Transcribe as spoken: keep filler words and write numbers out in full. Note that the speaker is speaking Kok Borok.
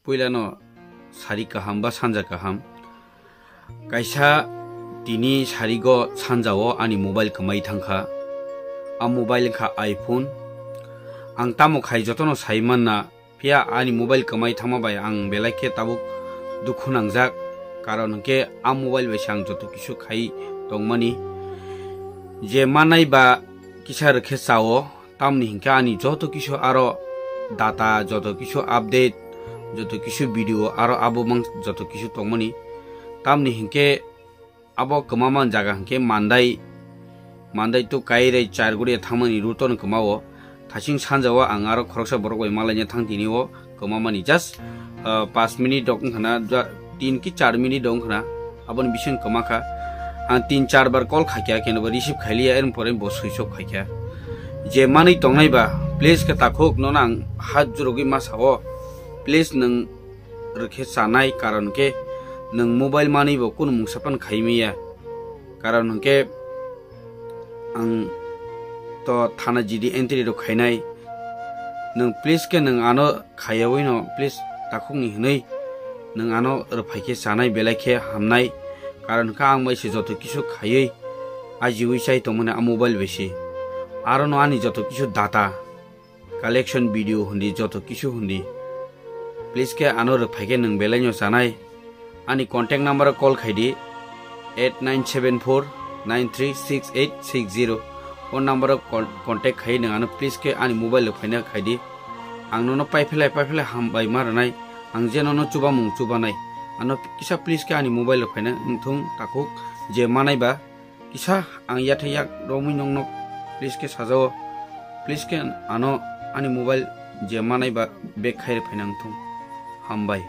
puilano sari kaham ba sanja kaham. Kaisa tini sarigo sanjao ani mobile kwmai thangkha. A mobile wngkha iPhone. Ang tamo khai jotono sai manna, phiya ani mobile kwmai thangma bai ang belai khe tabuk dukhu nangjak. Karon hwnkhe a mobile bai se ang joto kisu khai tongmani. Je manai ba kisa rwkhe chao, tamni hinkhe ani joto kisu aro data, joto kisu update, joto kisu video aro abo mang joto kisu tongmani. Tamni hinkhe abo kwmamani jaga hinkhe Mandai, Mandai to Kairai Charguri thangmani route-ono kwmao. Thasing sanjao ang aro khoroksa borok bai malaina thang tini o kwmamani just, ah, paanch minute rok wngkhana, ja-, tin ki char minute rok wngkhana, aboni bising kwma kha. Ang tin char bar call khaikha, keno bo receive khailiya, eroni pore bo switch off khaikha. Je manwi tongnai ba, please khe takhuk nono ang hat jurogwi ma sao, please nwng rwkhe chanai, karon khe nwng mobile manwi bo kunu mungsa phano khai maya, karon hwnkhe ang to thana G D entry rok khainai. Nwng please khe nwng ano khaiyawi no please takhukni hwnwi nwng ano rwphai khe chanai belai khe hamnai. Karon hwnkhe ang bai se joto kisu khaiwi ajiwi chai tongmani a mobile bai se. Aro no ani joto kisu data, collection video hundi joto kisu hundi. Please khe ano rwphai khe nwng belai no chanai. Ani contact number o call khai di, eight nine seven four nine three six eight six zero. O number o con-, contact khai nwng ano please khe ani mobile rok phaina khai di. Ang nono paiphelai paiphelai hambai ma rwnai. Ang je nono chubamung chubanai. Ano kisa please khe ani mobile rok phaina wngthung takhuk je manai ba. Kisa ang yathai yak romwi nongno please khe sajao. Please khe ano ani mobile je manai ba back khai rwphai nang thung. Hambai.